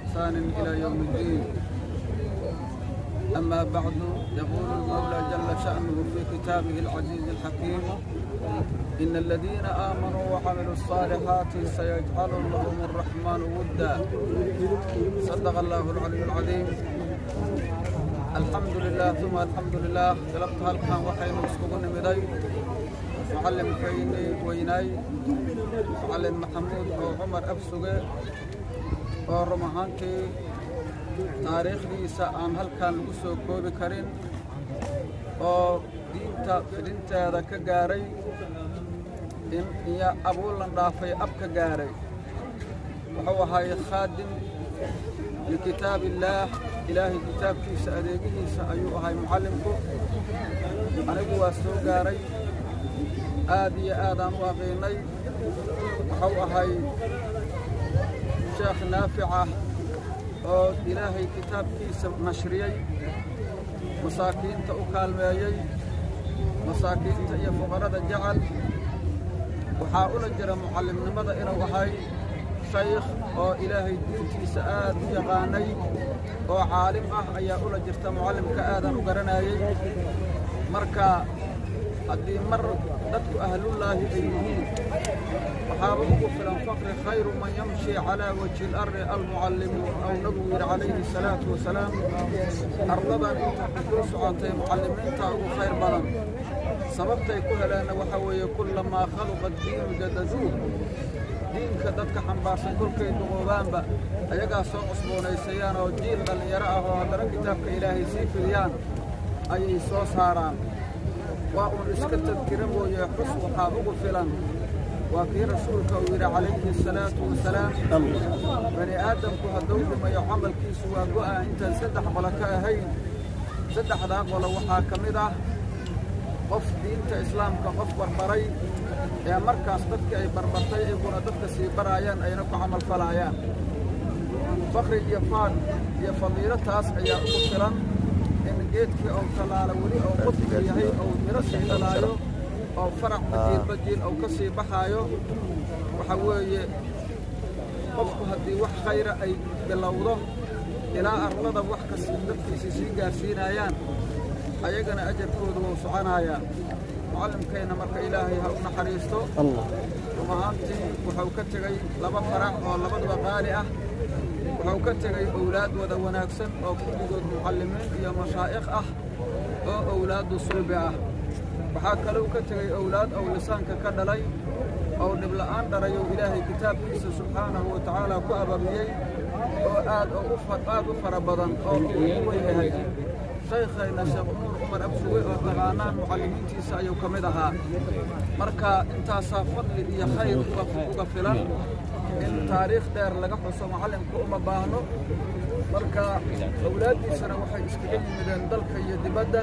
بإحسان إلى يوم الدين. أما بعد، يقول المولى جل شأنه في كتابه العزيز الحكيم: إن الذين آمنوا وعملوا الصالحات سيجعل لهم الرحمن ودا. صدق الله العلي العظيم. الحمد لله ثم الحمد لله. Galabta halkan waxaynu iskugu nimiday mucallimkaynii weynaay, Macallin Maxamuud oo Cumar Absuge, oo run ahaantii taariikhdiisa aan halkan lagu soo koobi karin, oo diinta fidinteeda ka gaaray in iyo abuulan dhaafay ab ka gaaray. Wuxuu ahay khaadim likitaab illaah, Ilaahay kitaabkiisa adeegihiisa ayuu ahay mucallimku. Anigu waa soo gaaray, aad iyo aadaan u aqiinay. Wuxuu ahay sheekh naafic ah oo Ilaahay kitaabkiisa nashriyey, masaakiinta u kaalmeeyey, masaakiinta iyo fuqarada jecel. Waxaa ula jira mucallimnimada inuu ahay shaykh oo Ilaahay diintiisa aad u yaqaanay oo caalim ah ayaa ula jirta. Mucallimka aadaan u garanayey. Marka haddii mar dadku ahlullaahi ay yihiin, waxaaba ugu filan faqri. "خير من يمشي على وجه الأرض المعلم" ou Nabigu yidhi calayhi salaatu wasalaam. Arladan inta ku socotay mucallimiinta ugu khayr badan. Sababtay ku heleenna waxaa weeye: كلما خلق الدين جددوه. Diinka dadka xambaarsan kolkay duqoobaanba, ayagaa soo cusboonaysayaan oo jiil dhallinyaro ah oo haddana kitaabka Ilaahay sii fidiyaan ayay soo saaraan. Waa uun iska tadkira mooye, xus waxaa ugu filan waa kii Rasuulka uu yidhi calayhi asalaatu wasalaam: "Bani aadamku hadduu dhimayo, camalkiisu waa go'a intaan saddex qolo ka ahayn." Saddexdaa qolo waxaa ka mid ah qof diinta Islaamka qof barbaray, ee markaas dadkii ay barbartay iyaguna dadka sii baraayaan, ayna ku camal falaayaan. Fakri iyo faan iyo fadiilo taas ayaa ugu filan in geedkii ou tallaalo weli ou qudbiga yahay, ou miro sii dhalaayo, oo faracba jiilba jiil ou ka sii baxaayo. Waxaa weeye, qofku haddii wax khayra ay bilowdo, ilaa arlada wax kas dadkiisa sii gaarsiinayaan, ayagana ajarkoodu wuu soconayaa. Mucallimkeenna marka Ilaahay ha u naxariisto. Run ahaantii wuxuu ka tegey laba farac oo labaduba qaali ah. Wuxuu ka tegey owlaad wada wanaagsan oo kulligood mucallimiin iyo mashaa'ikh ah oo owlaaddu sulbi ah. Waxaa kalou ka tegey owlaad ou lisaanka ka dhalay, ou dhibla'aan dhalay, ou Ilaahay kitaabkiisa subxaanahu wa tacaala ku ababiyey, oo aad aad u fara badan, oo uu ugu weyn yahay shaykhayna Sheekh Nuur Cumar Absuge, oo taqaanaan mucallimiintiisa ayuu ka mid ahaa. Marka intaasaa fadli iyo khayr uga filan in taariikh dheer laga xuso, mucallimku uma baahno. Marka awlaaddiisana waxay iskaga yimideen dalka iyo dibadda.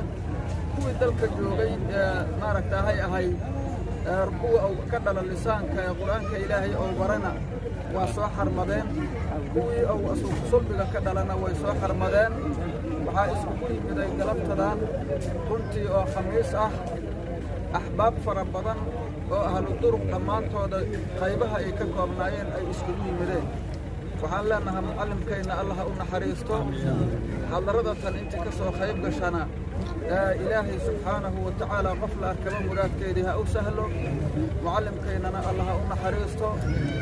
Kuwii dalka joogay ee maaragtaahay ahay kuwa uu ka dhala lisaanka ee Qur-aanka Ilaahay ou barana waa soo xarmadeen, kuwii uu sulbiga ka dhalana way soo xarmadeen. Waxaa iskugu yimiday galabtadan runtii oo Khamiis ah axbaab fara badan oo ahlu duruq dhammaantooda qaybaha ay ka koobnaayeen ay iskugu yimideen. Waxaan leenahay, mucallimkayna Allaha u naxariisto. Xadarada tan intii ka soo qayb gashana, Ilaahay subxaanahu wa tacaala qof la arkaba muraadkeedii ha u sahlo. Mucallimkaynana Allaha u naxariisto,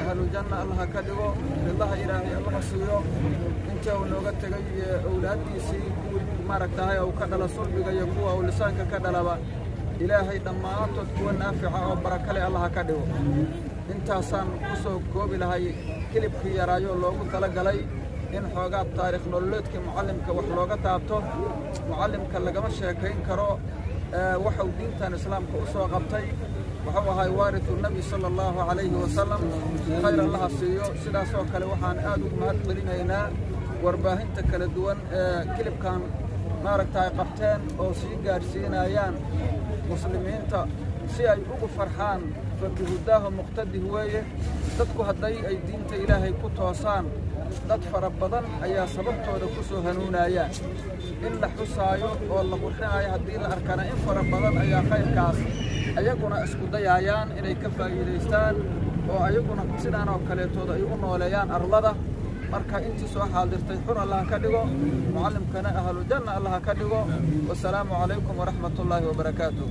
ahlu janna Allaha ka dhigo, ridaha Ilaahay Allaha siiyo. Inta uu nooga tegay owlaaddiisii, kuwii maaragtahay uu ka dhala sulbiga iyo kuwa uu lisaanka ka dhalaba, Ilaahay dhammaantood kuwa naafica oo barakale Allaha ka dhigo. Intaasaan ku soo koobi lahay kilibkii yaraayoo loogu tala galay in xoogaa taariikh nololeedkii mucallimka wax looga taabto. Mucallimka lagama sheekayn karo waxau diintan Islaamka u soo qabtay. Wuxuu ahay waariثu Nebi sala allahu calayhi wasalam. Khayr Allaha siiyo. Sidaasoo kale waxaan aad ugu mahad celinaynaa warbaahinta kala duwan ee kilibkan maaragta ay qabteen oo sii gaadhsiinayaan muslimiinta si ay ugu farxaan. فبهداه اقتده weeye. Dadku hadday ay diinta Ilaahay ku toosaan, dad fara badan ayaa sababtooda ku soo hanuunayaan. In la xusaayo oo la qurxinaayo haddii la arkana, in fara badan ayaa khayrkaas ayaguna isku dayaayaan inay ka faa'iidaystaan, oo ayaguna sidaan oo kaleetooda ay u nooleeyaan arlada. Marka intii soo xaadirtay xur Allah ka dhigo, mucallimkana ahlu janna Allah ka dhigo. Wasalaamu calaykum waraxmatullaahi wabarakaatuh.